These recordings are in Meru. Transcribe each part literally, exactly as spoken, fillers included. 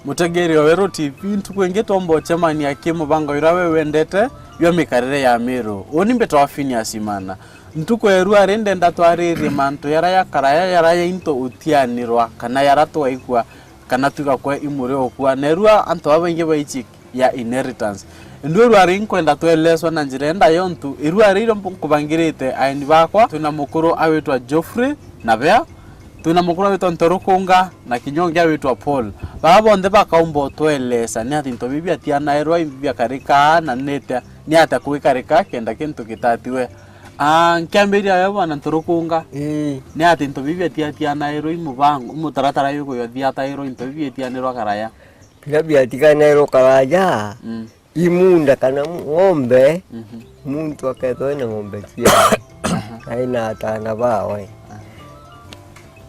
Mutegeri wa Weru T V, ntuku ingi twomba ucemania ki mubango uria we wendete jwa mikarire ya Miru. Uuni mbitwa Phineas Imana. Ntuku ya irua ri ndenda twaririe mantu jaria ja karaya, jaria ja into utianirwa, kana jaria twaigua, kana tugakua i muri ukua. Na irua antu babaingi baichi ya inheritance. Ndu irua ri nkwenda tweleswa na njira enda yontu irua ri irio nkubangirite aeni bakwa, twina mukuru awitwa Geoffrey Nabea, twina mukuru awitwa Ntorukunga, na kinya ungi awitwa Paul. Baba bonthe bakaumba utwelesa ni atia into bibi biatianairwa, bibiakarika, na ni atia, ni atia kwikarika kenda kintu kitatiwe. Ah, nkiambiria we bwana Ntorukunga, Ii. Ni atia into bibi biatiatianairwa i mubango, i mutaratara yukuyo thiatairwa into bibi biatianirwa karaya? Biria biatiganirwo karaja, Mm. i munda kana ng'ombe, Mhm. muntu akethwa ena ng'ombe cia, Aha. na ena atana bawe. Aha.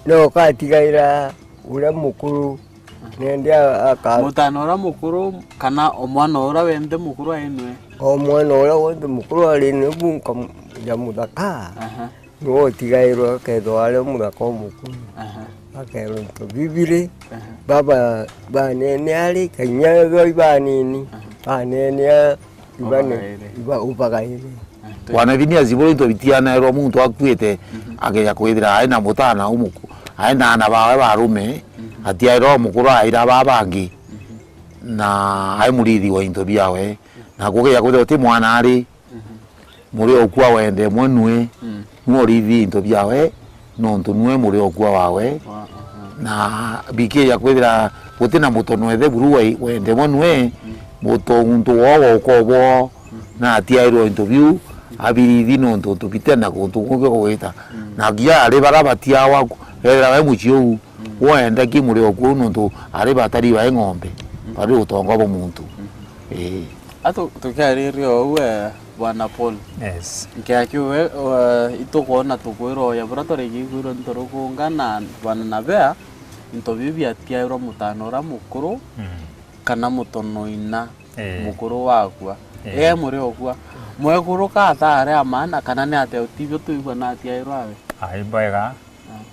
No ukatigaira uria mukuru, Aha. nende a-, aka- Mutana uria mukuru, kana o mwana uria wenthe mukuru aenwe? O mwana uria wonthe mukuru ari nwe bunka mu-, ya muthaka. Aha. Niwe utigairwe akethwa ari muthaka umukuru. Aha. Akerwa into bibiri, Aha. baba banene ari, kainya ethwa ibanini, Aha. banene a-, ibane, Ubagaire. iba-, ubagaire. Aha. Bwana Phineas, buri into bitianairwa muntu akuite, Mhm. akeja kwithira ari na mutana umuku-, ari na ana bawe barume, Mhm. atiairwa umukuru aira ba bangi, Mhm. na ari murithi wa into biawe. Na kukeja kwithira uti mwana ari, Mhm. muri okua wende mwe nue, Mm. nwe urithi into biawe, nontu nwe muri okua wawe. Wa-, aha. Na bikija kwithira guti na mutono ethe buru wa-, wende mwe nue, Mm. muto untu woo woka obwo, Mm. na atiairwa into biu, abirithi nontu untu bitenda kuntu kungi kugwita. Mm. Na nginya ari bara batiawa ku-, ethira we mucii uu, Mm. wende ki muri okua uu nontu ari batari bae ng'ombe, Mm. bari utonga bwa muntu. Mm. Ii. A tu-, tukiariria uu, eh, Bwana Paul. Yes. Nkia kiu we, eh, itukwona tukwirwa uya buria twarigi kwirwa Ntorukunga na Bwana Nabea, into biu biatiairwa mutana uria mukuru, Mm. kana mutonoina Eh. mukuru wakua. Eh. Ee muri okua. Mwekuru ka athaare amaana kana ni atia utibio twigua na atiairwa awe? Ai bwega. Ah.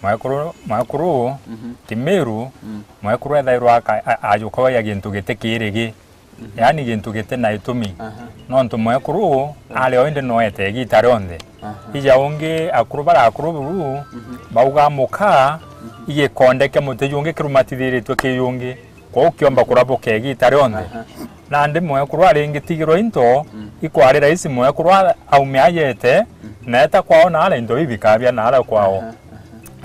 Mwekuru, mwekuru, Mhm. Kimiru, Mm. mwekuru ethairwa aka-, a-, ajukawa ya gintu giti kirigi. Mhm. Yaani gintu giti na itumi. Aha. Nontu mwekuru, Mm. ari o indi no ete igita rionthe. Aha. Ija ungi akuru bara akuru buru, Mhm. bauga muka, Mhm. igikonde kia muti jungi kirumatithiritwe ki jungi. Kwou kiomba kurabuka igita rionthe. Aha. Nandi mwekuru aringitigirwa into, Mm. ikwari raisi mwekuru a-, aume ajete, Mm. na eta kwao na ara into bibikabia na ara kwao. Aha, aha.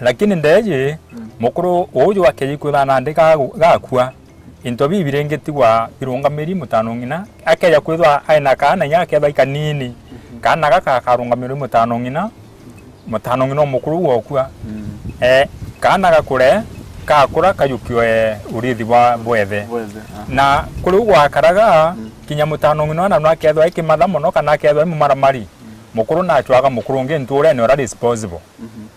Lakini ndeji, Mm. mukuru uju akeji kwithwa nandi gagu-, gakua, into bibi biringitigwa birungamiri mutano ng'ina, akeja kwithwa aina kaana inya akethwa ikanini, Mhm. kaana gaka gakarungamirwa i mutano ng'ina, mutano ng'ina umukuru uu okua. Mm. Eh, kaana gakure, gakura kajukio, eh, urithi bwa bwethe. Bwethe, ah. Na kuri u gwakaraga, Mm. kinya mutano ng'ina ona no akethwa ikimatha mono kana akethwa imumaramari. Mm. Mukuru nachwaga mukuru ungi nturene uria responsible. Mhm.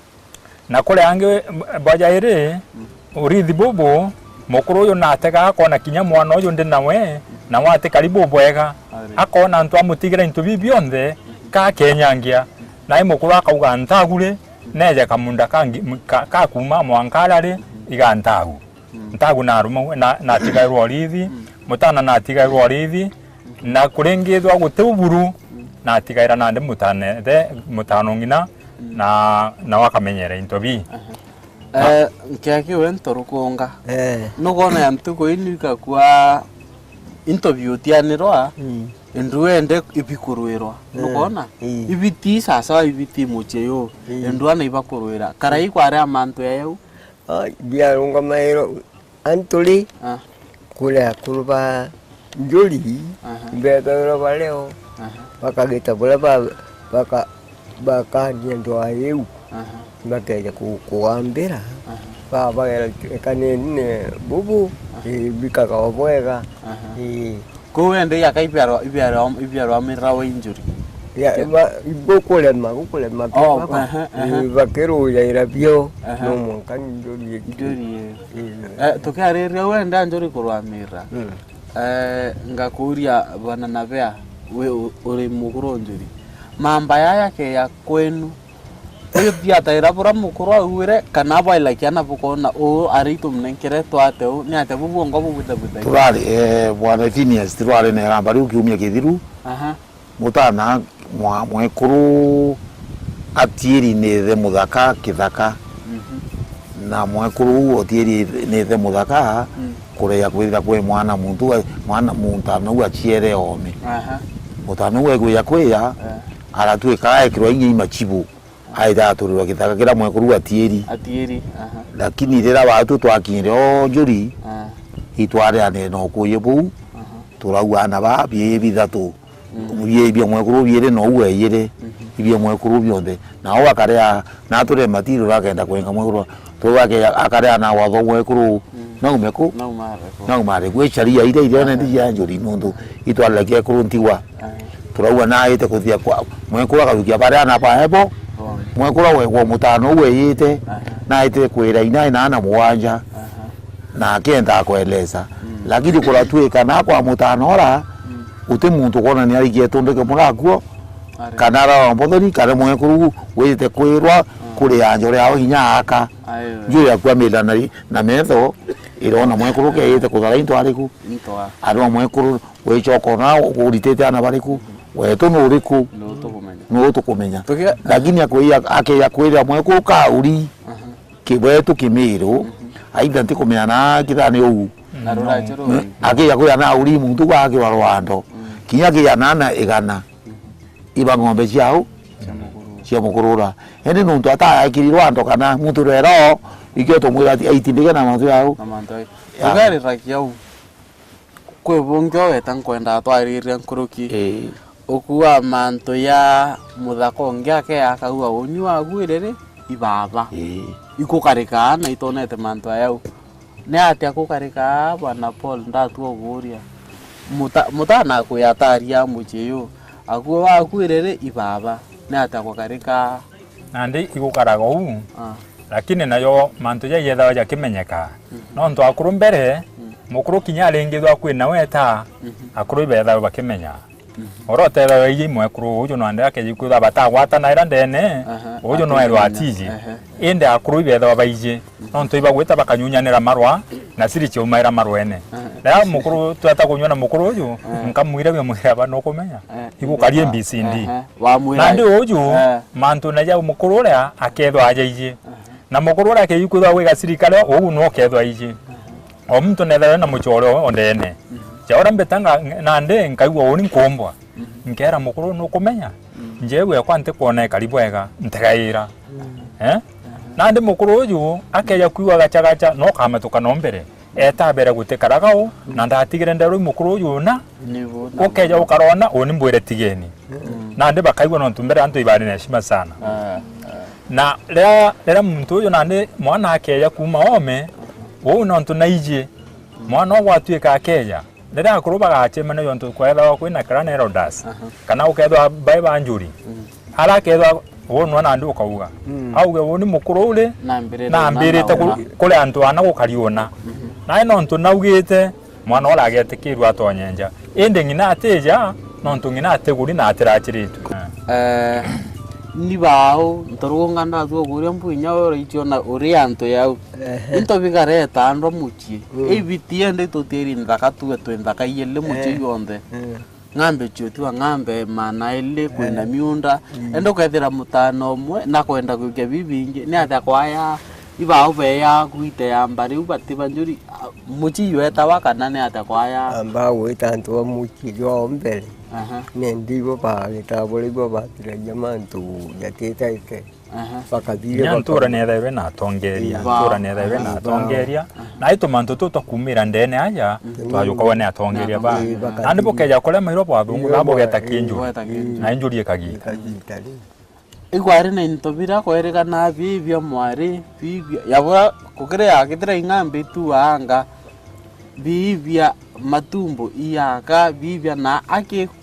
Na kuri angi, bwa jairi, Mm. urithi bubu, mukuru uyu nategaga akona kinya mwana uyu ndi nawe, na wati karibu bwega. Ari. Akona antu amutigira into bibi bionthe, kakenyangia. Nae mukuru akauga, "Ntagu ri, neje kamunda kangi-, m-, ka, ka kuuma mwanka aria ri, iga ntagu." Mm. Ntagu naruma, na, natigairwa urithi, Mm. mutana natigairwa urithi, na kuringithwa guti uburu, Mm. natigaira nandi mutane-, the-, mutano ng'ina, Mm. na, na wakamenyera into bi. Aha. Eh, nkia kiu we Ntorukunga. Eh. Nugona ya ntuku ii nigakua into biutianirwa, Mm. indu wende ibikurwirwa. Eh. Nugona? Mm. Ibiti sasa, ibiti mucii yu. Mm. Indu ana ibakurwira. Karai kwari amantu ya yau. Ah, biarungamairwa antu ri, Ah. kuri akuru ba njuri, Aha. mbethagirwa bareo, Aha. bakagita buria ba-, baka-, bakania ndwaa iu, Aha. bakeja ku-, kugambira, Aha. babagera ekanini bubu, Aha. ii, bikaga o bwega. Aha. Ii. Kou ende iaka ibiarwa-, ibiarwa-, ibiarwamirira wa injury? Ya, ba-, gukurema, gukurema. Oh, papa. Aha, aha. Eh, bakirujaira bio, aha, no mwanka njuri iki. Njuri, eh. Eh. Eh, tukiariria wenda njuri kurwamira. Mm. Eh, ngakuria bana na bea, we u-, uri mukuru njuri. Mamba yaya ke ya kwenu. Uyu thiataira bura mukuru auire, kana bwaila kiana bukona uu ari tumunenkere twate uu, ni atia bu bwongo bubuthabuthagia? Turari, eh, bwana Phineas, turari na igamba riu kiumia kithiru. Aha. Mutana mwa-, mwekuru Atieri ni ithe muthaka kithaka. Mhm. Na mwekuru uu Otieri ni ithe muthaka, mm, kureja kwithira kwi mwana muntu wa-, mwana mutana uu aciere oome. Aha. Mutana uu ekwija kwija, eh, aratuika ekirwa inya i machibu. Aita aturirwa githaka kiria mwekuru Atieri. Atieri, aha. Lakini riria batu twakinyire o njuri, ah, itwarianire na ukuyi buu, aha, turauga aana baa biiji bithatu. Mm. Biiji bia mwekuru biiri na uu ejire, mhm, ibia mwekuru bionthe. Nao akaria, na aturia matiro akenda kwenga mwekuru. Twauga ake-, akaria na watho mwekuru, mm, naume ku? Naumare ku. Naumare ku. Icaria iria iria, aha, nthi cia njuri nuntu itwariragia ekuru ntigwa. Aye. Turauga naite kuthia kwa mwekuru akajukia baria ana baebo. Bonthe. Mwekuru wegwa mutano uu ejite, aha, naite kwira inae na ana mugwanja. Aha. Na akenda kweleza. Mm. Lakini kuratuika na kwa mutano ura, mm, uti muntu kwona ni arikie tundike murakuo. Ari. Kana ara mbothori, kana mwekuru wijite kwirwa, mm, kuri anjo riao inya aka. Aye. Njuri yaku amila na, na metho, irona mwekuru ke ijite kuthara into ariku. Into a. Ari mwekuru wicoka ona uritite ana bariku, wetu nuriku? Nuu tukumenya. Nuu tukumenya. Tukia- Lakini akwija, akeja kwira mwekuru kauri, aha, kibwetu kimiru, mhm, aitha ntikumenya na kithani uu. Na ruracio ruu. Akija kwira na uri muntu gwakirwa rwando. Mm. Kinya kija na na igana. Mhm. Iba ng'ombe ciao? Cia mukurura. Cia mukurura. Indi nuntu ataekiri rwando kana muntu rwero, ikio tumwira ati aitindike na mantu yao. Na mantu ai. Ya. Tugereragia uu. Kwi bungi o weta nkwendaa twaririria nkuruki. Ii. Ukua mantu ya muthaka ungi ake akauga, unyu waguire ri, ibaba. Ii. Ikukarikaa na itonete mantu ayau. Ni atia kukarikaa, Bwana Paul, ndatua ukuuria? Muta-, mutana akwiyataria mucii yu. Akuo wakuire ri, ibaba. Ni atia kukarikaa? Nandi igukaraga uu, ah, lakini nayo mantu jai jethagwa jakimenyeka. Mhm. Nontu akuru mbere, mm, mukuru kinya aringithwa kwina weta, mhm, akuru ibethagwa bakimenya. Mhm. Oro utethagwa iji mwekuru uju nandi akeji kwithwa batagwatanaira ndene, aha, uju no erwa atiji. Aha. Indi akuru ibethagwa baiji, mhm, nontu ibagwita bakanyunyanira marwa, na siri ciaumaira marwene. Aha. Riria mukuru tweta kunyua na mukuru uju, aha, nkamwira bia mwira ba nukumenya. Aha. Igukaria A B C D. Aha. Wamwira. Nandi uju, eh, mantu na jau mukuru uria akethwa ajaiji. Aha. Na mukuru uria akeji kwithwa gwi gacirikari, uu no kethwa aiji. Aha. O muntu nethagwa na mucore o ndene. Mhm. Ja uria mbitanga nandi nkaigua uni nkumbwa. Mhm. Nkera mukuru, nukumenya? Mhm. Njeu ekwa ntikwona ikari bwega, ntegaira. Mhm. Eh? Mhm. Nandi mukuru uju akeja kwigua gacagaca, no kamatuka no mbere. Eta mbere gutikaraga u, na ndatigire nderwa i mukuru uju una. Nibu, na ukeja ukarona, uni mbwire tigeni. Mhm. Nandi bakaigua nontu mbere antu ibari na heshima sana. Ah, ah. Na riria, riria muntu uju nandi mwana akeja kuuma oome, uu nontu naiji, mwana uu gwatuika akeja, riria akuru bagacemania, jontu kwethagwa kwina clan elders, aha, kana ukethwa bai ba njuri, mm, ara akethwa wonwa nandi ukauga, mm, auge, uni mukuru uri, nambirite, nambirite na ku-, kuri antu ana gukari una. Mhm. Nae nontu naugite, mwana uria agetikirua atonye nja. Indi ng'ina atija, nontu ng'ina atiguri na atiraciritue. Eh, ni bau, ntorugunga ndatua kuria mbu inya we uraichio na uri antu yau. Ehe. Into bigareta andwa mucii. Mm. Ibiti ende tutiri nthaka tuwe twi nthaka iyili mucii, eh, yonthe. Mm. Ng'ambe ciutiwa ng'ambe maana ili kwina, eh, miunda. Mm. Ende ukethira mutana umwe na kwenda gwikia bibingi, ni atia kwaya ibau beya gwite yamba riu bati banjuri, a, mucii wetawa kana ni atia kwaya? Amba gwita antu ba mucii jwa mbere. Aha. Ni ndibo bagita buri bo batiragia mantu jatitaite. Aha. Bakathire. Kinya ntura baka- nethairwe na atongeria, ii, ntura nethairwe na, aha, atongeria. Aha. Na itu mantu tu twakumira ndene aja, mm, twajukagwa ni atongeria ba. Ii, bakathire. Nandi bukeja kuria mairo bwathungu, ii, na bugeta, ii, kinjuri. Bugeta kinjuri. Na injuri ikagi. Ikagita ri. Ikwari na into biria kwerikana bii bia mwari, bii bia, yabura kukiri yakitira ing'ambi tu anga, bii bia matumbo iaka, bii bia na aki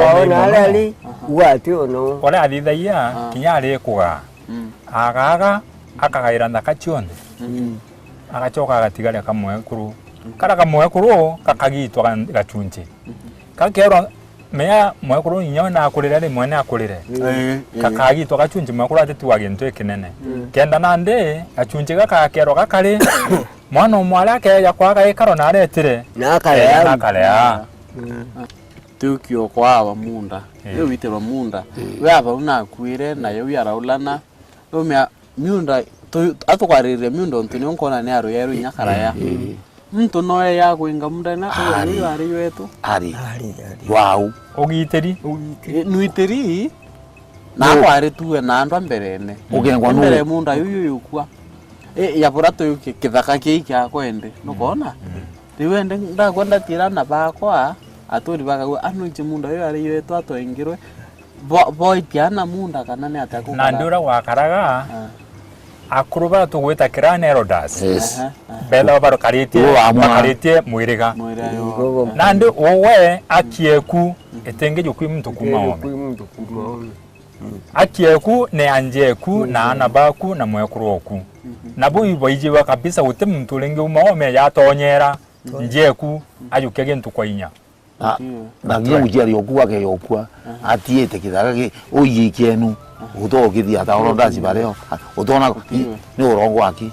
Waona aria ari, uu ati ono. Uria athithagia, kinya ari kugaa. Mm. Agaga, akagaira nthaka cionthe. Mm. Agacoka agatigaria kamwekuru. Karia kamwekuru gakagitwa ga-, gachunchi. Gakeerwa, mea mwekuru inya we nakurire ri, mwene akurire. Ii, ii. Gakagitwa gachunchi, mwekuru atitigwa gintu gikinene. Mm. Kenda nandi gachunchi gaka gakeerwa gakari, mwana umwe aria akeeja kwaga gikaro na aretire. Na akaria. Eeja na akaria. Mm. Ti ukio kwa aba munda. Ii. Riu witirwa munda. Ii. We aba u nakuire, na yo araulana. Riu mea Miunda, tu-, atukwariria miunda untu nio nkona ni aruyeru inya karaya. Muntu noe ya kwinga muda na uyu ari wetu. Ari. Ari, ari. Wau. Ugitiri. Ugitiri. Nwitiri, na kwari tuwe na andu a mberene. Ugengwa nu. Mbere munda yuyu yukua. E, ya bura tu ki-, kithaka kii kia kwende. Nukona? Riu ende ndakwenda tira na bakwa, aturi bakagua, "Ah, nwichi munda uyu ari wetu atwengirwe." Bo-, boitia na munda kana ni atia gukara? Nandi uria gwakaraga, akuru baria tugwita clan elders, bethawa bakaritie, bakaritie mwiriga. Mwiriga, yo. Nandi uwe aki eku, itingijukwi muntu kuma oome. Itingijukwi muntu kuma oome. Aki eku ni ya njeku na ana baku na mwekuru oku. Na buu ibwaijiwa kabisa, guti muntu uringi uma ome yatonyera njeku ajukia gintu kwa inya. Na, na nginya muciari oku akeya okua, atiite kithaka ki, uiji kienu, utookithia ata oro ndaci bareo, utona ni urongo aki.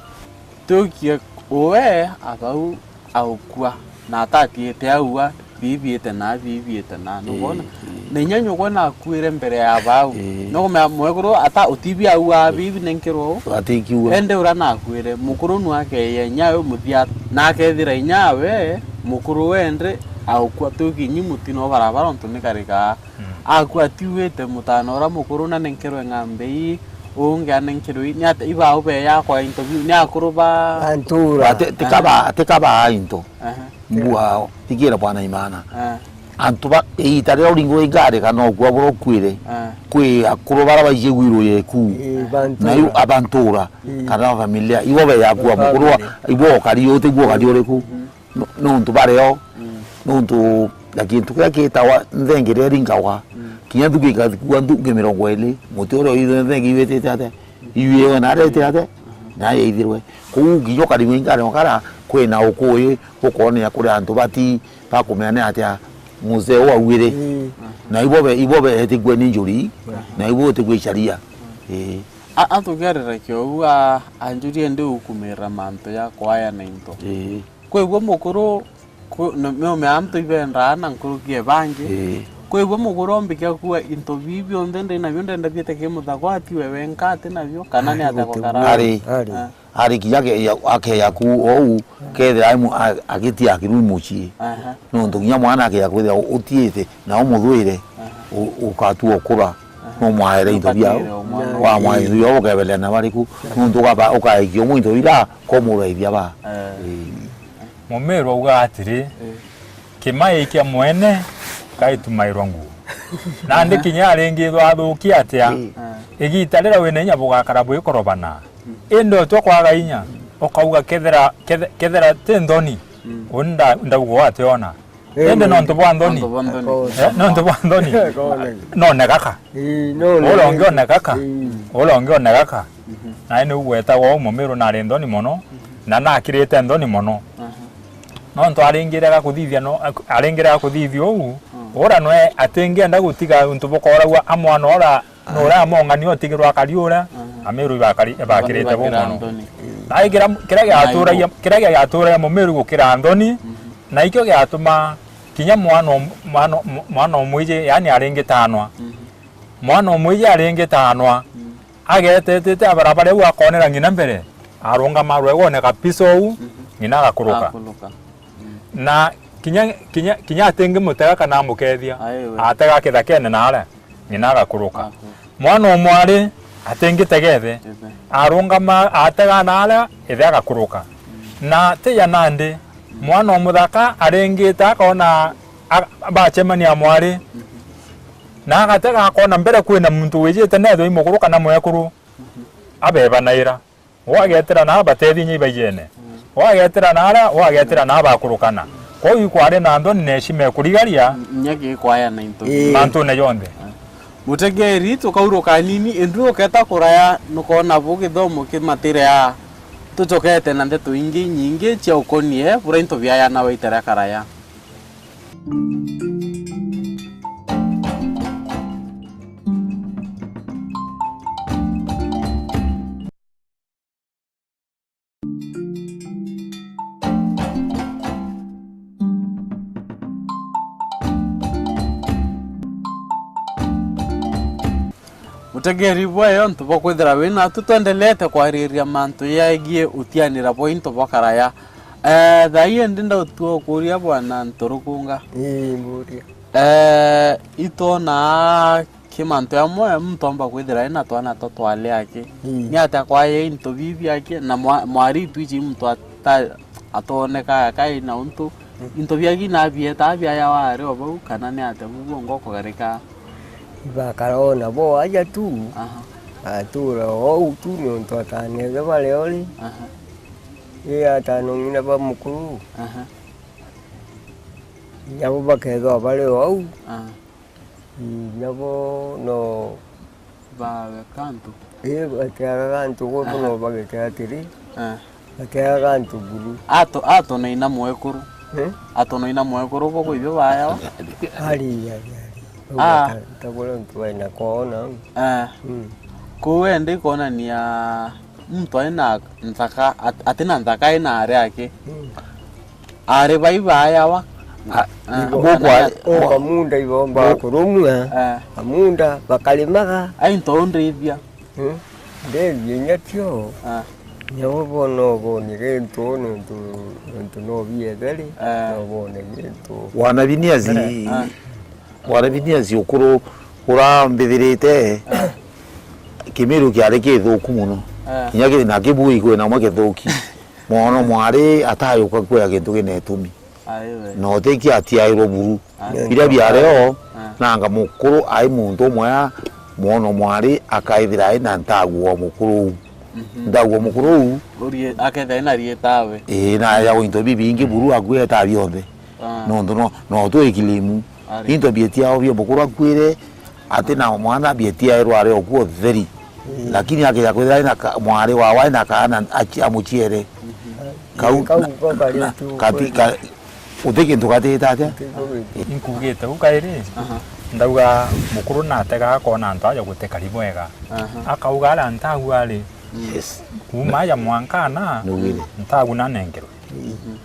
Tukie uwe abau aukua, na atatiite aua, bibiite na, bibiite na, nubona? Ii, ii. Na inya nyugwe nakuire mbere ya bau. Ii. Nukumenya mwekuru ata utibi aua, bibi nenkerwo u. Atikiue. Ende ura nakuire, mukuru nu akeye inyawe muthia, na akethira inyawe, mukuru wende aukua, tukinyi mutino barabara untu ni karikaa. Mm. Akua atiuite mutana ura mukuru na nenkerwe ng'ambe ii, ungi anenkerwe ii, ni ata ibau beya kwa into biu, ni akuru ba. Ba ntura. Ba ti-, tikaba, tikaba into. Aha. Mbuao, tikire bwana imana. Ah. Antu ba, iita riria uringwe ingari kana ukua bura ukuire, ah, kwi akuru bara baijigwirwe yeku. Ii, ba ntura. Na yu abantura, ii, kana familia, ibo beyakua mukuru wa, family, ibo okari uti, ibo okari uriku. Mm. Nu-, nuntu bareo, mm, nuntu na kintu kiria kitawa nthenge riria ringagwa, mm, kinya nthuki ikathikua nthuki mirongo iri, muti uria withirwe nthenge iwitite ate, iwiewe na aria ite ate, na yaithirwe. Kuu kinya ukarigwa inkare okara, kwina ukui, ukonea kuri antu bati bakumenya ni atia muzee uu auire. Mm. Na ibo be, ibo beetikue ni njuri, na ibo utikua icaria. Ii. A, atugerera kiu, a, anjuri indi ukumira mantu ya kwaya na into. Ii. Kwigua mukuru, ku-, na, meume antu ibendaa na nkuruki e bangi. Ii. Kwigua mukuru ombikia kuua into bii bionthe ndi nabio ndenda biete ki muthagwati we wenka ati nabio, kana ni ategokara? Ari. Ari. Ah. Ari kinya ke-, ya-, akeya ku ou, kethira ai mu-, a-, agitia akiru mucii. Aha. Nontu kinya mwana akeya kwithira u-, utiite, na umuthwire, aha, u-, ukatua ukura, aha, no mwaere into biao. Ubatire o mwana. Wa mwaere into biao ukebelea na bariku, nontu ukaba-, ukaikia umwe into ira, komuraithia ba. Eh. Ii. Mumiru auga atiri, eh, kimai kia mwene kaitumairwa nguo. Nandi kinya aringithwa athukia atia, eh, igita riria wina inya bugakara bwikorobana. Indi utwe kwaga inya, ukauga kethira, kethe-, kethira ti nthoni, mm, uni nda-, ndauga ati ona. Indi nontu bwa nthoni. Nontu bwa nthoni. Eh, nontu bwa nthoni. None gaka. Ii, none. Uria ungi one gaka. Ii. Uria ungi one gaka. Mhm. Nae niu gwetagwa uu mumiru nari nthoni mono, mhm, na nakirite nthoni mono. Aha. Nontu aringire ga kuthithia no, aringire ga kuthithia uu, mm, ura nwe atingienda gutiga untu bukoragwa a mwana ura, ah, nura among'ania utigirwa akari uria, mm, amiru ibakari-, ibakirite bu mono. Nthoni. Na ikira, kiria giaturagia, kiria giaturagia mumiru gukira nthoni, mhm, na ikio giatuma kinya mwana om-, mwana om-, mwana omwiji, yani aringitanwa. Mhm. Mwana omwiji aringitanwa. Mm. Agetetete abarabara au akonera ng'ina mbere, arungama rwegone kabisa ou, mhm, ng'ina agakuruka. Agakuruka. Mm. Na kinya, kinya, kinya atingimutega kana amukethia, aiwe, atega kithakene na aria, ng'ina agakuruka. Agakuruka. Mwana omwari atingitegete, ithe, arungama atega na aria, ithe agakuruka. Mm. Na tija nandi, mm, mwana omuthaka aringite akona, a-, bacemania mwari, mhm, na agatega akona mbere kwina muntu wijite nethwe i mukuru kana mwekuru, mhm, abebanaira. Uu agetira na abatethi inya ibaijene. Mm. Uu agetira na aria, uu agetira na abakurukana. Kwou ikwari na nthoni na heshima ekurigaria, mm, inya gikwaya na into, ii, mantune jonthe. Mutegeri, tukauruka nini, indi uketa kuraya, nukona bu githomo kimatire a. Tucokete na ndeto ingi inyingi cia ukonie buria into biayanawa itera karaya. Mutegeri bwayo, ntu bwa kwithira wi natu, twendelete kwariria mantu yegie utianira bwa into bwa karaya. Eh, thaa ii indi ndautua ukuria bwana Nturukunga. Ii, mburia. Eh, itwonaa ki mantu amwe muntu omba kwithira ena twana to twale aki. Ii. Ni atia kwaye into bibi aki na mwa-, mwari itwiji muntu ata-, atoneka akai na untu. Mm. Into biaki nabieta biaya wari o bau kana ni atia bubu ongo kugarika? Ibakara o nabo aja tu. Aha. Atura o au tu niuntu atanethe bari ori. Aha. Ii atano ng'ina ba mukuru. Aha. Nabo bakethwa bari o au. Ah. Ii, nabo no Bawe kantu. Ii, bakeaga kantu guku no bagete atiri. Eh. Bakeaga kantu buru. Ato, ato naina mwekuru. Eh? Ato naina mwekuru bo kwibio bayawa. Ari, ari, ari. Ah. Tabura ntu baina koona. Eh. Mm. Kuu ende ikonania muntu aina nthaka, at-, atina nthaka aina ari ake. Mm. Ari bai bayawa. A, ah, guku kana ari, o kamunda ibomba kurumua. Eh. Kamunda bakarimaga. Ai nto ndithia. Hmm? Ndethie inya tio. Ah. Nyo bono bone gintu nontu, nontu no bietheri, eh, no bone gintu. Wana Biniazi, ah, wana Biniazi ukuru urambithirite, ah, Kimiru kiari kithuku muno. Ah. Kinya ki-, na Kibui kwina umwe kithuki. Mwana mwari atayuka kwea gintu gina itumi. Aiwe. Na utikia atiairwe buru. Ah. Biria biari o, ah, nanga mukuru ai muntu umwe a, mwana mwari akaithira ai na ntagu wa mukuru uu. Mhm. Ntagu wa mukuru uu. Urie-, akethira ai na rietawe. Ii, na ya into bibingi buru akueta bionthe. Ah. Nontu no, no twi kilimu. Ari. Into bietiao bia mukuru akuire, ati na mwana bietiairwe ari okuo theri. Mm. Lakini akija kwithira ai na ka-, mwari wawe ai na kaana aci-, amuciere. Mhm. Kau, kau na, ko kari na, tu kati-, kweli. Ka-, guti gintu gatite atia? Guti gintu. Inkugite u kairi, aha, ndauga mukuru natega akona antu aja guti kari bwega. Aha. Akauga aria ntagu ari, mm, yes, kuuma aja mwankana, nugire, ntagu nanengerwe. Mhm.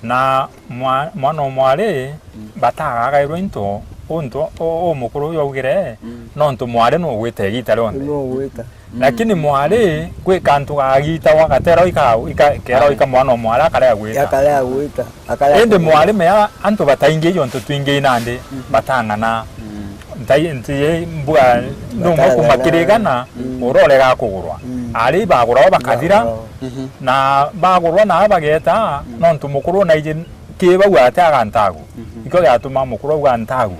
Na mwa-, mwana o mwari, mm, batagagairwe into, untu u-, umukuru uyu augire, mm, nontu mwari nugwita igita rionthe. Nugwita. Lakini mwari, gwi kantu gagitagwa gatero ika-, ika-, kero ika mwana o mwari akarea gwita. Akarea gwita, akarea gwita. Indi mwari mea antu bataingi jontu twingi nandi, mhm, batang'ana. Mm. Ntai-, nti-, mbuga nungwa kumakirigana, mm, urorega kugurwa. Mm. Ari bagurwa bakathira, bagurwa. Mhm. Na bagurwa na bageta, mm, nontu mukuru naiji ki bau ate agantagu. Mhm. Ikio giatuma mukuru auga ntagu.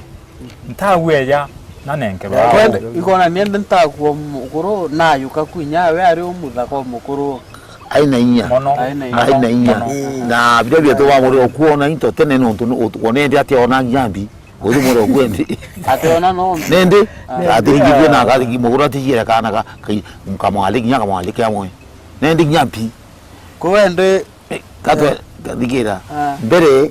Ntagu eja, nanenkerwa. Kwenda, ikona niende ntagu o mukuru, nayuka kwinya we ari umuthaka o mukuru. Aina inya. Mono. Aina inya. Aina inya. Mono. Na biria bietwa wamuri okuona into tene nontu nu-, ut-, wonende atia ona nginya mbi. Uthi muri okwendi. Ati ona no mbi. Nindi, ah, atirigithue na akathi muguru atigiere kana ka, ka, kamwali, nginya kamwali kia mwe. Nindi nginya mbi. Kwende. Eh, katwe, eh, kathikira. Ah. Mbere,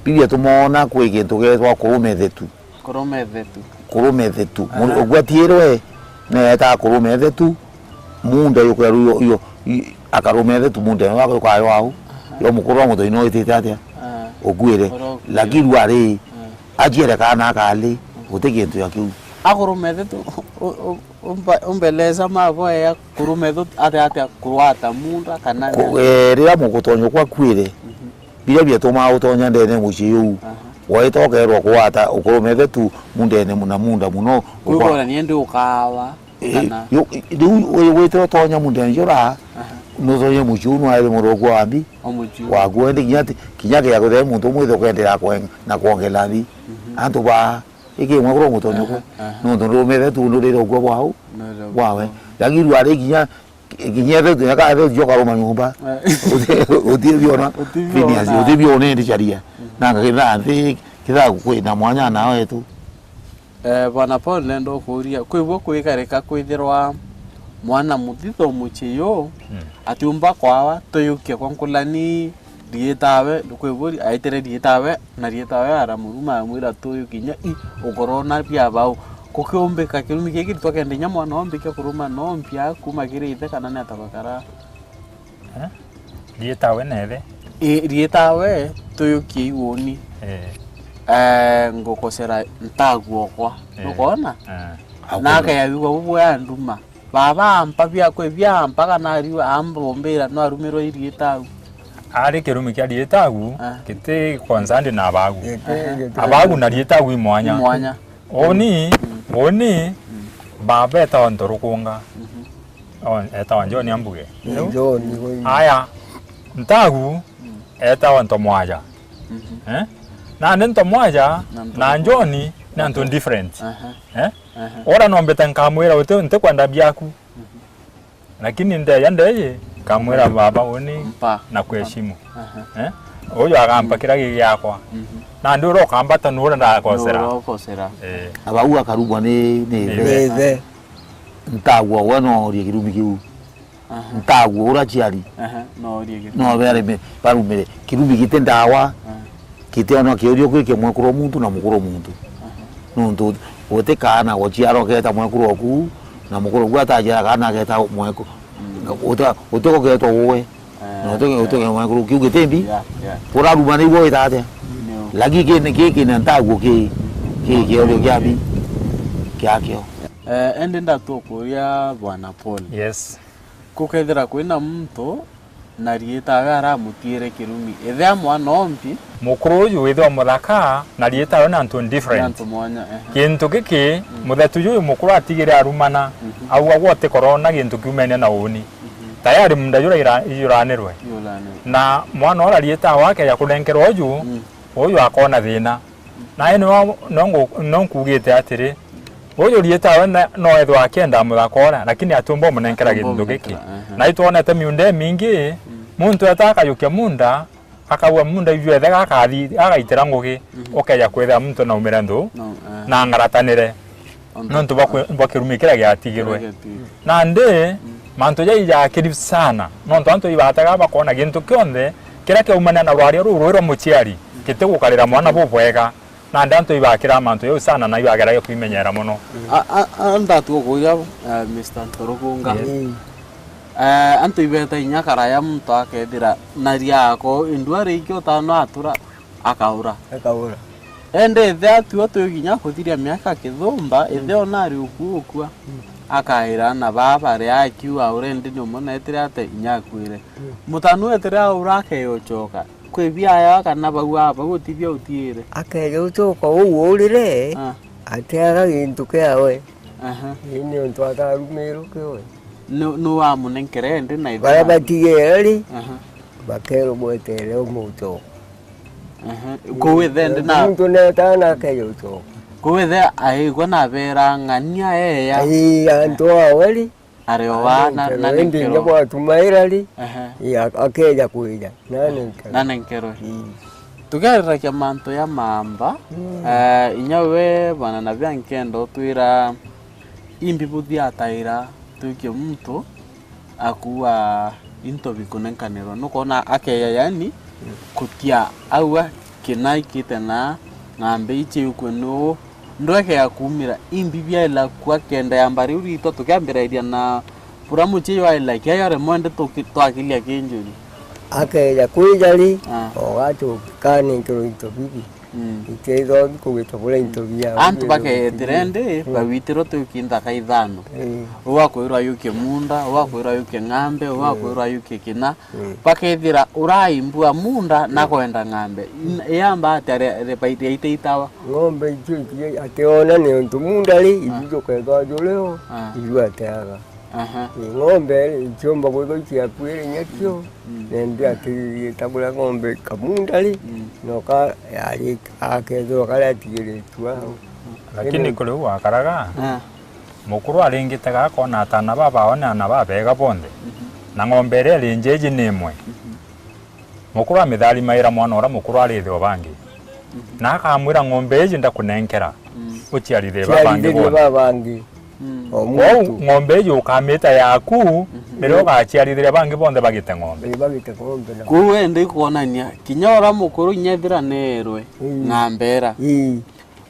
biria tumoona kwi gintu getwa kurume thetu. Kurume thetu. Kurume thetu. Aha. Ogwatiirwe, neeta kurume thetu, munda yukweru yo, yo, i-, akarume thetu munda yo, akayo au. Aha. Yo mukuru wa mutoino witite atia? Ah. Okuire. Oro okuire. Lakini rwari, ah, aciere kana akali, guti gintu ya kiu. Akurume thetu, u-, u-, umba-, umbeleza mavoya kurume thetu, atia, atia kurwata munda kana ku-, eh, riria mugutonyo kwa kwire. Mhm. Biria biatumaa utonya ndene mucii uu, aha, waita ukeerwa kuwata ukurume thetu mundene mu-, na munda muno. Kwigua ukwa-, ona nie ndi ukawa, eh, kana yu-, riu uyu wite utonya mundene jura, aha, nutonye mucii uu nwaire murukua wa mbi. O mucii uu. Waku wendi kinya ati, kinya kia kuthea muntu umwe ithe ukenderea kwen-, na kwongela mbi. Mhm. Antu ba, iki imwe kuru mutonyo ku. Aha, aha. Nuntu ndurume thetu ndurire ukua bwau. Ndurire ukua bwau. Bwawe. Lakini rwari kinya Kinya thetu, nyaka thetu jo karuma nyumba. Eh. Uti-, utibiona. Utibiona. Phineas, utibiona ndi charia. Mhm. Na ngakitha nthi, kitha kwina mwanya na wetu. Eh, Bwana Paul, nenda ukuria, kwi bwo kwikarika kwithirwa mwana muthitho mucii yu, mm, atiumba kwawa, tuyukia kwa nkulani, riitawe, kwiburi, aitire riitawe, na riitawe aramuruma, amwira, "Tuyu kinya i, ukorona bia bau." Kukiumbika kirumi giki, twakenda inya mwana ombi kia kuruma no mpia kuma kiri ithe, kana ni atabakara? Eh? Riitawe na ithe? I, riitawe, tuyukie iwoni. Eh. Eh, ngukosera ntagu okwa. Eh. Nukwona? Eh. Na akayabigwa bubwe anduma. Baba ampa biakwe biampa kana ariu ambombira no arumirwe iriita au? Ari kirumi kia riita au, ah, giti concerned na abagu. Giti, aha, giti. Abagu na riita au i mwanya. I mwanya. Uni, mm, uni, mm, baba etawa Ntorukunga. Mhm. O, etawa John ambuge. John, ui. Aya, ntagu, mm, etawa Ntomwaja. Mhm. Eh? Nandi Ntomwaja na Ntorukunga, na John ni antu different. Aha. Eh? Aha. Ora nombite nkamwira, "Uti, ntikwenda biaku." Mhm. Lakini ndeya ndeyi, nkamwira, "Baba, uni mpa na kuheshimu." Aha. Eh? Uyu agampa, mhm, kira gi giakwa. Mhm. Nandi uria ukambata ni uria ndakosera. Ni uria ukosera. Eh. Abau akarumwa ni, ni ithe. Ni ithe. Ntagua we noorie kirumi kiu. Aha. Ntagua uria ciari. Aha, noorie kirumi. No bere me-, barumire. Kirumi giti ndawa. Aha. Giti ona kiurio kwi kia mwekuru o muntu na mukuru o muntu. Aha. Nontu uti kaana guciarwa geeta mwekuru oku, na mukuru oku ataciara kaana geeta mweku-, mm, uti-, utigugetwa uwe. Eh, na utige-, eh, utige mwekuru kiu giti mbi. Yeah, yeah. Kuraruma niguo wita atia? No. Lakini kini, kiki na ntaguo ki, ki kiurio kia mbi kiakio. Eh, indi ndatukuria Bwana Paul. Yes. Gukethira kwina muntu na riita awe aramutiire kirumi. Ethea mwana ombi. Mukuru uyu withwa muthaka na riita awe ni antu different. Ni antu mwanya, ehe. Gintu giki, mm, muthetu juju mukuru atigire arumana, mhm, auga gwe utikorona gintu kiumene na uuni. Mhm. Tayari munda jura ira-, ijuranirwe. Ijuranirwe. Na mwana uria riita awe akeja kunenkerwa uju, mm, uju akona thina. Nae no, no ngu-, no nkugite atiri, uju riita awe na, no ethwa akienda muthaka uria, lakini atiumba umunenkera gintu giki. Atiumba umunenkera, ehe. Na itwonete miunda imingi, mm, muntu eta akajukia munda, akauga munda iju ethe gakathi, agaitira ngugi, mhm, ukeja kwithira muntu naumire nthu, no, eh, na ngaratanire. Ontu nontu bwa kwi-, bwa kirumi kiria giatigirwe. Kiria giatigirwe. Nandi, mm, mantu jai jakiri sana, nontu antu ibatega bakona gintu kionthe kiria kiaumania na rwaria ruu rwi rwa muciari, mm, gitigukarira mwana bubwega. Nandi antu ibakira mantu jau sana na ibageragia kwimenyera mono. A, a, a, ndatua kuuria, eh, Mister Ntorukunga. Yes. Mm. Eh, antu ibeta inya karaya muntu akethira na riako, indua ringi utano atura, akaura. Akaura. Indi ithe atua twi kinya kuthiria miaka kithumba, ithe ona ari ukuu ukua, mm, akaira na baa bari akiuga, "Urendi ni umwe neetire ate inya akwire." Mm. Mutanu eetire aura akeeja ucoka. Kwi biaya kana bau aa, bau utithia utiire? Akeeja ucoka uu uurire, ah, atiaga gintu kiawe. Aha. Ii niuntu atarumirwe kiwe. Nu-, nu wamunenkere indi na ithe? Baria batigere ri, aha, bakeerwa, "Bwetere umucoka." Aha. Kuu ithe ndi na muntu neetana akeeja ucoka. Kuu ithe aigua na beera ng'ania eeya. Ii, antu awe ri. Ari o wana na nenkero. Indi inya bwatumaira ri, ehe, ii, a-, akeeja kwija, na nenkero. Na nenkero. Ii. Tukiariragia mantu ya maamba, mm, eh, inya we bwana na bia nkenda utwira imbi buthiataira twikie muntu akuua into bikunenkanirwa. Nukwona akeeja, yani, kutia aua kina ikite na ng'ambe ici ikue nuu ndwekea kuumira imbi biaila kua kenda yamba riu riitwa tukiambirairia na bura mucii waila kiayo rimwe ndi tuki-, twakiria kinjuri. Akeeja kwija ri, ah, ogacoka kanenkero into bibi. Mm. Itethwa bikugwita buria into bia antu bakeetire ndi, mm, bawitirwe tuki nthaka ithano. Mm. Ugakwirwa yukie munda, ugakwirwa yukie ng'ambe, ugakwirwa yukie kina. Mm. Bakethira uraimbua munda, mm, na kwenda ng'ambe. N-, yamba atia ri-, ri-, bai-, riaitaitawa? Ng'ombe icio iti-, ationa niuntu munda ri, ah, ithu tukethwa juri o, ah, ithu ateaga. Aha. Ii, ng'ombe ri, iciumba kwithwa iciakuire nyakio, mm, mm, nendi atiririe ta buria ng'ombe kamunda ri, mm, noka yari akethirwa karia atigiritue au. Lakini kuri u akaraga, ah, mukuru aringite ga akona atana baba ao ni ana babega bonthe, mhm, na ng'ombe iria iri njeeji ni imwe. Mhm. Mukuru amitharimaira mwana uria mukuru ari ithe o bangi. Mhm. Na akamwira, "Ng'ombe iji ndakunenkera, mm, uciarithirie babangi bonthe." Babangi. Mm. O kwou muntu. Ng'ombe iji ukamita yaku, mhm, riria ugaciarithiria bangi bonthe bagite ng'ombe. Ii, bagite ng'ombe na. Kwou indi ikwonania, kinya uria mukuru inya ethira neerwe, mm, ng'ambe ira. Ii.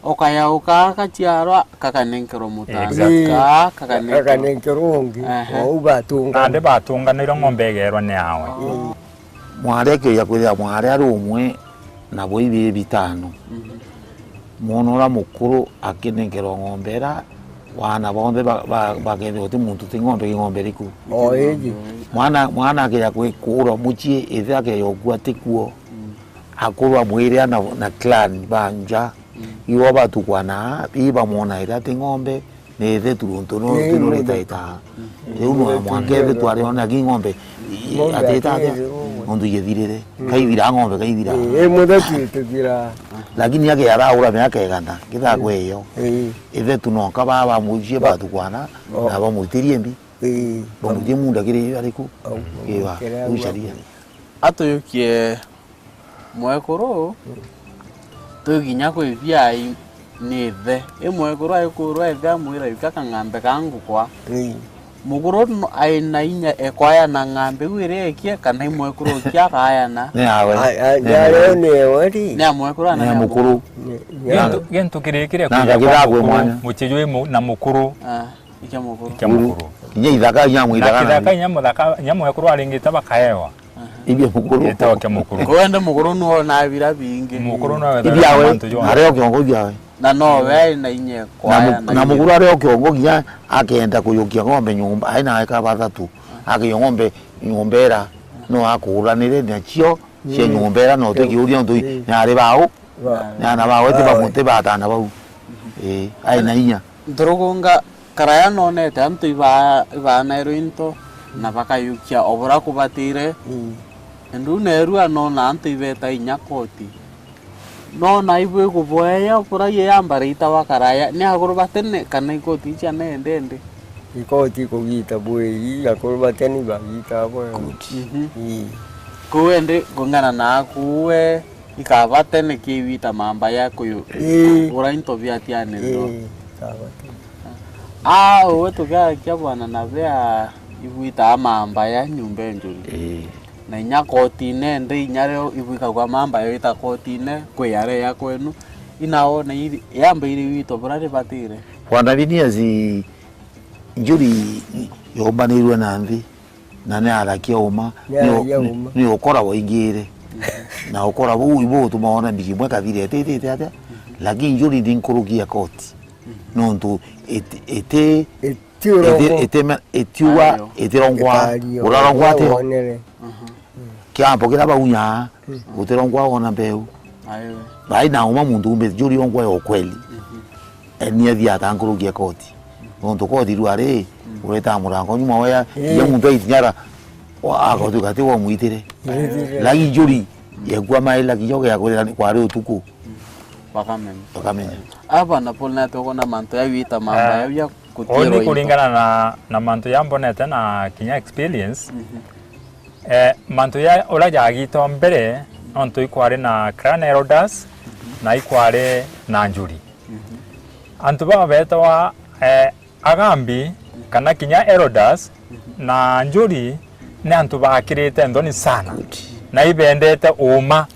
Ukayauka gaciarwa, kakanenkerwa mutana. Exactly. Kaa, kakanenkerwa. Kakanenkerwa ungi. Ehe. Ou batunga. Nandi batunganirwe ng'ombe igeerwa ni awe. Ii. Mwari akeeja kwithira mwari ari umwe na boi bii bitano. Mhm. Mwana uria mukuru akinenkerwa ng'ombe ira, wana bonthe ba-, ba-, bakethirwa ti muntu ti ng'ombe, ki ng'ombe iriku? O iji. Mwana, mwana akeeja kwi-, kuurwa mucii, ithe akeeja ukua ti kuo. Mm. Akuru a mwiri na, na clan ba nja, mm, ibo batukwana, ii bamwona iria ti ng'ombe, ni ithe tu untu no, ii, tu no ritaita. Mm. Riu no mwanka ithe twariona ki ng'ombe, i-, ng'ombe atita atia? Atiri umwe. Nontu igithirire. Mm. Kaithira ng'ombe, kaithira. Ii, ii, muthe tu itithira. Lakini akearaura miaka igana, kithakwe iyo. Ii. Ithe tu nonka baa bamuicie batukwana, o, na bamwitirie mbi. Ii. Bamwitie munda kiri ariku? Au, kiwa, kiria ucaria. Atuyukie mwekuru, twikinya kwi biai, ni ithe. I mwekuru aikurwa ithe amwira, "Yukia kang'ambe ka ngukwa." Ii. Mukuru no-, ai na inya ekwayana ng'ambe iu iria ekie, kana i mwekuru ukia akayana? Ni awe. A-, a-, ni awe. Ni awe ri? Ni a mwekuru ana ni a mukuru? Ni, ni a- Gintu, gintu kiri kiria na kuja kwa ngagithagwe mukuru, mwanya. Mucii jwi mu-, na mukuru. Ah, ikia mukuru. Ikia mukuru. Kinya ithaka inya na mwithaka kithaka na inya muthaka, inya mwekuru aringite bakaewa. Ibia mukuru. Itawa kia mukuru. Kwende mukuru nuona bira bingi. Mukuru no ibia we, mantu jo. Ario kiongo ibia we. Na no we ai na inya na kwaya mu-, na na inya. Mukuru ario kiongo kinya akenda kuyukia ng'ombe nyumba, ai na eka bathatu. Akiyo ng'ombe nyumba era no akuranire nacio cia nyumba era no tukiuria ntu ni ari bau. Ni ana bau, ti bamu-, ti batana bau. Eh, ai na inya. Nturugunga Karaya nonete antu iba-, ibaanairwe into na bakayukia o bura kubatire. Mm. Ndu neerua nona antu ibeta inya koti. Nona ibwikuboeya bura ye yambara itawa Karaya, ni akuru ba tene kana ikoti icia nende ndi? Ikoti ikugita bwii, akuru ba tene ibagita bwega. Koti. Mhm. Ii. Kuu endi kung'ana naaku we, ikaba tene kiwita mamba ya kuyu-, ii, ura into biatianirwa. Ii, ikaba tene. Aa, uwe tukiakia bwana na bea ibwitaa mamba ya nyumba enjuri. Ii. Na inya kotine ndi inya rio ibwikagwa mamba yoita kotine kwi aria ya kwenu. Inaona iri, yambaire wito bura ribatire. Bwana Biniasi, njuri yombanirwe na nthi. Na ni arakia uma, ni u-, ni, ni ukora waingire. Na ukora buu ibu utuma wona mbiji imwe kathira ititite atia, lakini njuri ni nkuruki ya koti. Nontu iti, iti, iti, itiuga, itirongwa, urarongwa atio. Kiambo kiria baunyaa, gutirongwa wona mbeu. Ayo. Bai na uma muntu umbe njuri yongwa ya ukweli. Mhm. Eni athia atankurukia koti. Nontu koti rua ri, ureta murango nyuma waya, ii, ya muntu aitinyara, wa-, agotuka ati wamwitire. Ii. Lagi njuri, yekua mai lagi yoge ya kwira ni kwari utuku. Bakamenya. Bakamenya. Aba na Paul na toko na mantu ya wita mamba ya ya kutia. Oni kuringana na, na mantu ya mbonete na kinya experience, mhm. Eh, mantu ja uria jagitwa mbere, nontu ikwari na clan elders, na ikwari na njuri. Antu baba betagwa, eh, agambi, kana kinya elders, na njuri, ni antu bakirite nthoni sana, na ibendete uma.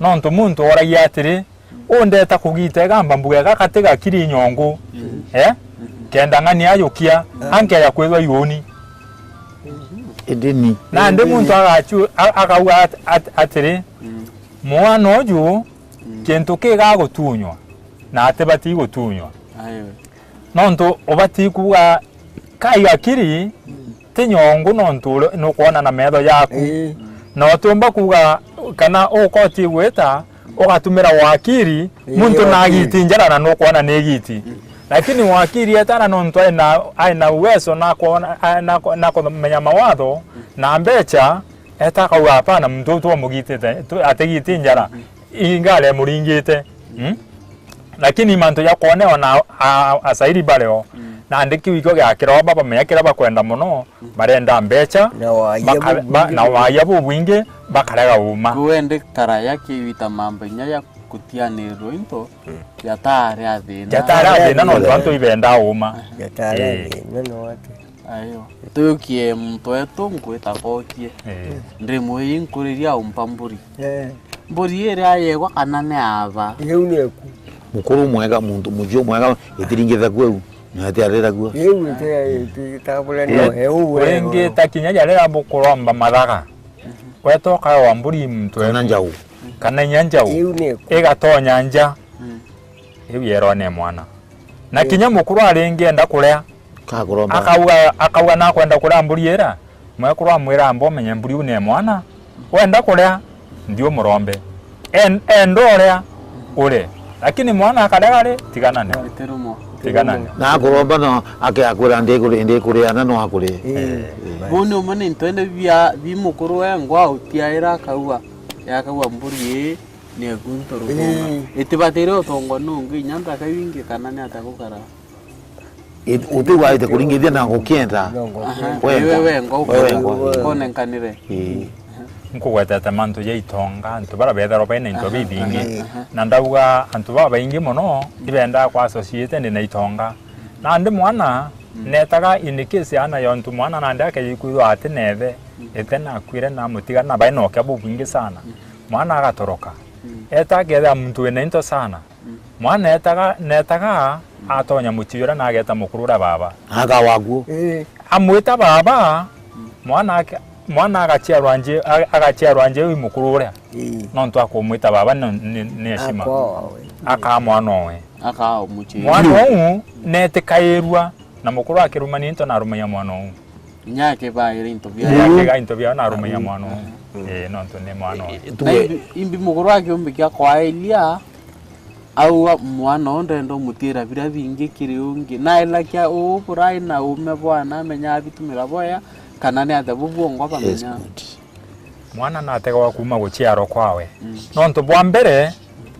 Nontu muntu oragia atiri, "Undeta kugita igamba mbuga gaka ti gakiri nyongu, eh? Kenda ng'ani ajukia, ankeja kwithwa iuni." Indi ni. Nandi muntu agachu-, a-, akauga at-, at-, atiri, "Mwana uju, kintu ki gagutunywa, na atibati gutunywa." Ayo. Nontu ubati kuuga, kai gakiri, ti nyongu nontu uri, nukwona na metho jaku. Ii. Na utiumba kuuga kana ukoti gwita, ugatumira wakiri, ii, muntu na wakiri. Agiti njara na nukwona ni igiti. Lakini wakiri etara nontu aina, aina uwezo na kwona, a-, na ku-, na kumenya mawatho, na mbecha, eta akauga, "Hapana, muntu uyu twamugitite, tu-, atigiti njara, ingare muringite." Mm? Lakini mantu ja kwonewa na a-, asairi bareo, nandi kiu ikio giakirwa baba menya kiria bakwenda mono, barenda mbecha, na waia baka-, ba-, na bubwingi. Waia bubwingi, bakarega uma. Kuendi karaya kiwita mamba inya ya kutianirirwa into, jatari a thina. Jatari a thina, nontu antu ibenda uma. Jatari a thina, no ati. Ayo. Tukie muntu wetu ngwita kokie. Eh. Ndimwii nkuriria umpa mburi. Eh. Mburi iria yegwa kana ni aba? Iu ni eku. Mukuru mwega, muntu muthio mwega, itiringitha kweu, na itiarira kuo. Iu iti-, iti-, itabure no, eh, eu wega. Uringita kinya jaria bukuromba mathaga. Weta ukaewa mburi muntu kana eku. Njau. Kana inya njau. Iu ni eku. Igatonya nja. Mm. Iu yerwa ni mwana. Na kinya mukuru aringi enda kuria. Kakuromba. Akauga, akauga nakwenda kuria mburi ira, mwekuru amwira, "Amba umenye mburi iu ni mwana, wenda kuria, nthi umurombe. En-, enda uria, urie. Lakini mwana akarega ri, tiganane." Itirumwa. Tiganane. Na akuromba no, ake akwira, "Ndikuri-, ndikuria na no akurie." Ii. Eh. Buni umwe ni ntwende bia, bi mukuru wengwa utiaira akauga, yakauga mburi ii ni eku nturukunga. Ii. Itibatire utongwa nungi inya nthaka iu ingi kana ni atia gukara? It-, uti waite kuringithia na gukienda. Aha, wengwa. Iwe wengwa, wengwa. Ukonenkanire. Ii. Aha. nkugwetete mantu ja itonga, antu bara betharwa baina into bibingi. Aha. Na ndauga antu babaingi mono ibendaa kwa associated na itonga. Nandi mwana, mm, netaga in case ana yontu mwana nandi akeja ikwithwa ati na ithe, mm, ithe nakwire na mutiga na baina ukia bubwingi sana. Mm. Mwana agatoroka. Mm. Eta akethira muntu wina into sana. Mm. Mwana etaga, netaga, mm, atonya mucii uria na ageta mukuru uria baba. Aga waguo. Ii. Amwita baba, mm, mwana ake, mwana agaciarwa nji-, aga-, agaciarwa nji wi mukuru uria. Ii. Nontu akumwita baba ni, ni, ni heshima. Akoa we. Akaa mwana owe. Akaa mucii. Mwana uu netikairua na mukuru akirumania into na arumagia mwana uu. Inya akibaira into bia. Inya akiga into bia na arumagia mwana uu. Mm. Ii, nontu ni mwana uu. I-, i-, na tuwe- imbi, imbi mukuru akiumbikia kwailia, au mwana uu ndenda umutira biria bingi kiri ungi. Na elakia uu burai na uume bwana amenya abitumira boya, kana ni atia bubwongwa bamenya. Yes, good. Mwana nategwa kuuma guciarwa kwawe. Mm. Nontu bwa mbere,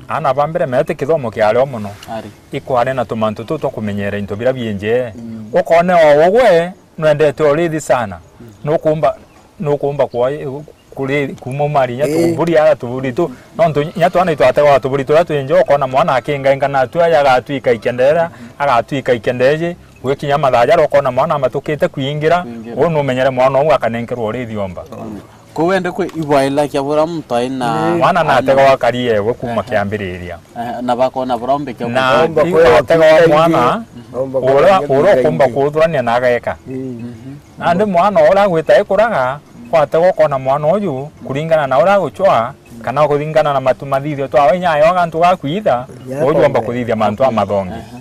ana ba mbere mete kithomo kiario mono. Ari. Ikware na tumantu tuu twa kumenyera into biria biinjee. Mm. Ukone o ugwe nwendete urithi sana. Mm. Nukumba, nukumba kwa-, kuri-, kuuma umari inya, ii, tuburi ara tuburi tu. Nontu inya twana itwategwa tuburi turia twinjee, ukona mwana akingainga na atu aja agatwika ikendeera, agatwika ikendeeji. Gwikinya mathaa jaria ukona mwana amatukite kwingira, kwingira, uu numenyere mwana uu akanenkerwa urithi omba. Mm. Kou ende kwi ibwailakia buria muntu aina. Mwana nategwa akari ewe kuuma kiambiriria. Ehe, na bakona buria umbikia. Na kuthomba iu kwira wategwa mwana, umba uria, kwira uria ukumba kuthurania na ageka. Mhm. Nandi mwana uria agwita ikuraga, wategwa ukona mwana uju, kuringana na uria agucwa, kana kuringana na matu mathithio twawe inya ayo gantu gakwitha, uju omba kuthithia mantu amathongi. Aha, aha.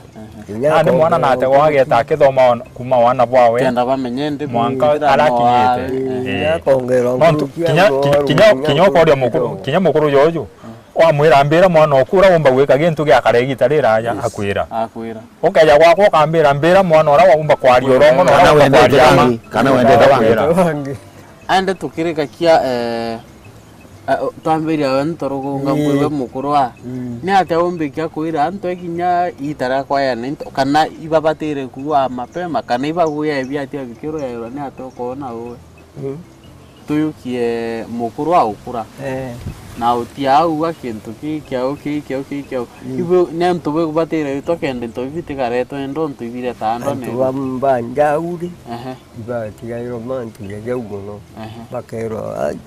Nandi mwana nategwa ageta akithoma on-, kuuma wana bwawe. Kenda bamenye ndi mwanka arakinyite. Ii. Nontu kinya, kinya, kinya ukoria mukuru, kinya mukuru joju, wamwira, "Mbira mwana oku uria umba gwika gintu giakara igita riraja," akwira. Akwira. Ukeja gwakwa ukambira, "Mbira mwana uria waumba kwaria uria umono uria umba kwaria ama." Kana wendete bangi. Aende tukirikakia, eh, eh, twambiria we ntorugunga, ii, mbwirwe mukuru a. Mm. Ni atia umbikia kwira antu ekinya itara kwayana into, kana ibabatire kuua mapema, kana ibagwia ebi atia bikirwa yairwa ni atia ukoona uwe? Mm. Tuyukie mukuru a ukura. Eh. Na utia aua kintu kii kiau, kii kiau, kii kiau. Mm. Ibu ni antu bwe kubatire witwa kenda into bibi bitigaretwe ndo ntu ibire ta ndo. Antu ne ba, ba njauri. Ehe. Ibatigairwa mantu ja jau mono. Ehe. Bakerwa, "Ai,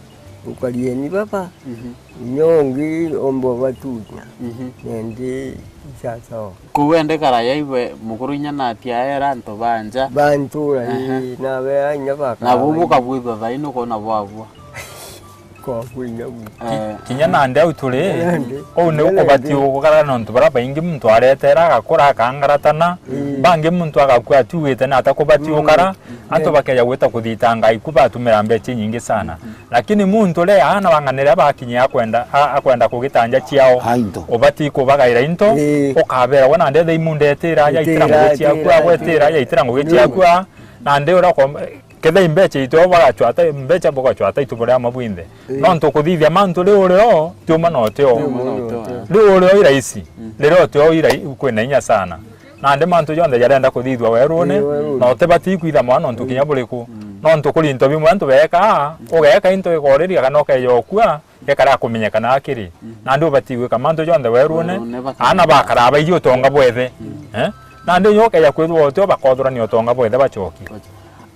ukarieni baba." Mhm. Inya ungi omba batunya. Mhm. Nendi isasawa. Kou ende karaya iwe mukuru inya natiaera antu ba nja. Ba ntura, ehe, ii, nabe inya bakara. Na bu bukabwithwa thaai nukona bwabua. Kwakwinya bu. Eh. Kinya nandi au turi, nandi, uu ni ukubati nandi gukara nontu baria baingi muntu aretera agakura akangaratana, mm, bangi muntu agakua atiugite na atakubati gukara, mm, antu bakeja gwita kuthitanga iku batumira mbecha inyingi sana. Mm. Lakini muntu uria aana bang'anire bakinyia akwenda, a-, akwenda kugitanja ciao, a into, ubati kubagaira into, ii, ukabera we nandi etha imundetira, yaitira ngugi ciaku, agwetira, yaitira ngugi ciaku, a, nandi uria ukom-, Kethira imbecha itio bagacwata, mbecha bugacwata itu buri amwe bwinthe. Ii. Nontu kuthithia mantu ri urio, ti umwe na utio. Ti umwe na utio, eh. Ri urio i rahisi, mm, riria utio i rahi-, kwina inya sana. Nandi mantu jonthe jarenda kuthithua werune, ii, werune, na utibati kwitha mwana untu, ii, kinya buriku. Mm. Nontu kuri into bimwe antu beekaa, ugeeka into ikoriria kana ukeja ukua, gekara kumenyekana akiri. Mm. Nandi ubati gwika mantu jonthe werune, werune bakamenyekana. Aana bakaraa baiji utonga bwethe. Mm. Eh? Nandi nyo ukeja kwithwa utio bakothurania utonga bwethe bacokie.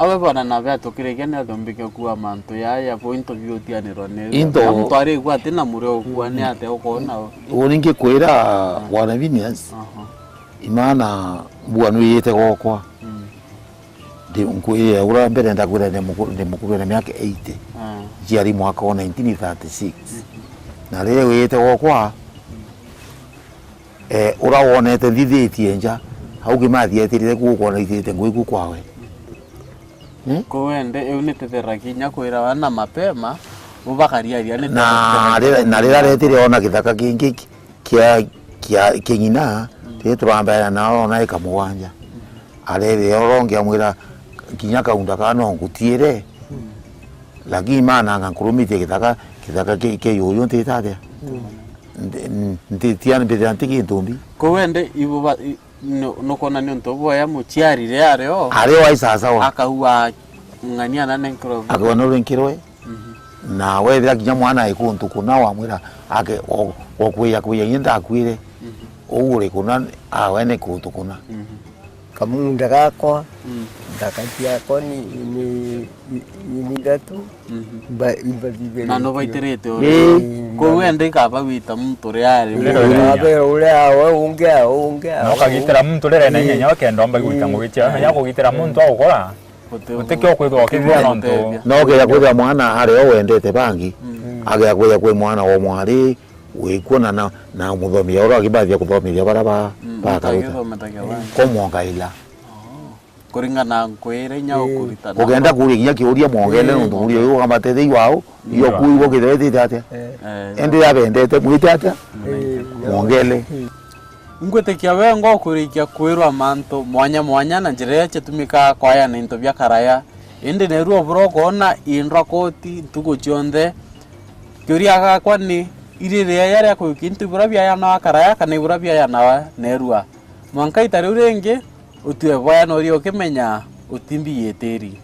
Awe bwana nabe atukirikia ni athumbike kuua mantu yaya bo into biutianirwa ni into. Na muntu arigua ati na murio ukua ni ate ukoona we. Uu ningi kwira, ah, bwana Phineas, aha, imana mbua nwiyite gokwa. Mm. Ndi nkwire uria mbere ndakwira ndi muku-, ndi mukuru na miaka eighty. Ah. Njiari mwaka wa nineteen thirty-six. Mm. Na riria wiyite gokwa, eh, ura wonete nthithitie nja, au Kimathi etirire ku ukona ithite ngui ku kwawe. Hmm? Kou ende, iu ni titheragia kinya kwira wana mapema, ubakariaria ni na titheragia rira, na rira retire ona kithaka kingi ki-, kia, kia, kia ng'ina, mm, riria turambera na ona ika mugwanja. Mm. Arere oro ongi amwira, kinya kaunda ka no ngutiire, mm, lakini mananga nkurumitie kithaka, kithaka ki, ki yuyu ntitatia. Mm. Nti-, ntitia mbithira nti gintu mbi. Kou ende ibu ba-, i-, nu-, nukona ni untu bwaya muciari riria ari o. Ari o ai sasawa. Akaua ng'ania na nenkerwe. Akaua no renkerwe. Mhm. Na wethira kinya mwana ai kuntu kuna, wamwira, ake, o, o kwija kwija, inye ndakwire, uu uri kuna, awe ni kuntu kuna. Kamunda gakwa, nthaka ciakwa ni, ni, ni, ni ithatu, imba-, imbathithirite. Na nubaitirite uri. Ii. Kou ende ikaba gwita muntu uria ari. Ii, muntu uria awe, ungi awe, ungi awe. Na ukagitira muntu uria ena inya, inya ukenda omba gwita ngugi ciawe, menya kugitira muntu agukora. Uti-, utikio kwithwa ukithia nontu. No ukeja kwithira mwana ari o wendete bangi, ageja kwija kwi mwana wa mwari, wikwo na, na, na muthomithia uria akibathia kuthomithia baria ba, ba karuta. Ko mwongaila. Kuringana na nkwire inya ukuritana. Ugenda kuria kinya kiuria mwongele nontu kuria uyu ugamba tethei wao, iyo kuigwa kithira itite atia. Ende yabendete mwite atia? Mwongele. Ingwitikia wengwa ukurikia kwirwa mantu mwanya mwanya na njira iria ciatumikaga kwayana into bia karaya, indi neru obura ukoona indwa koti ntuku cionthe. Kiuria gakwa ni, iri rieya ria kujukia into ibura biayanawa karaya kana ibura biayanawa neerua? Mwanka ita riu ringi, utue bwaya noria ukimenya utimbiyitiri.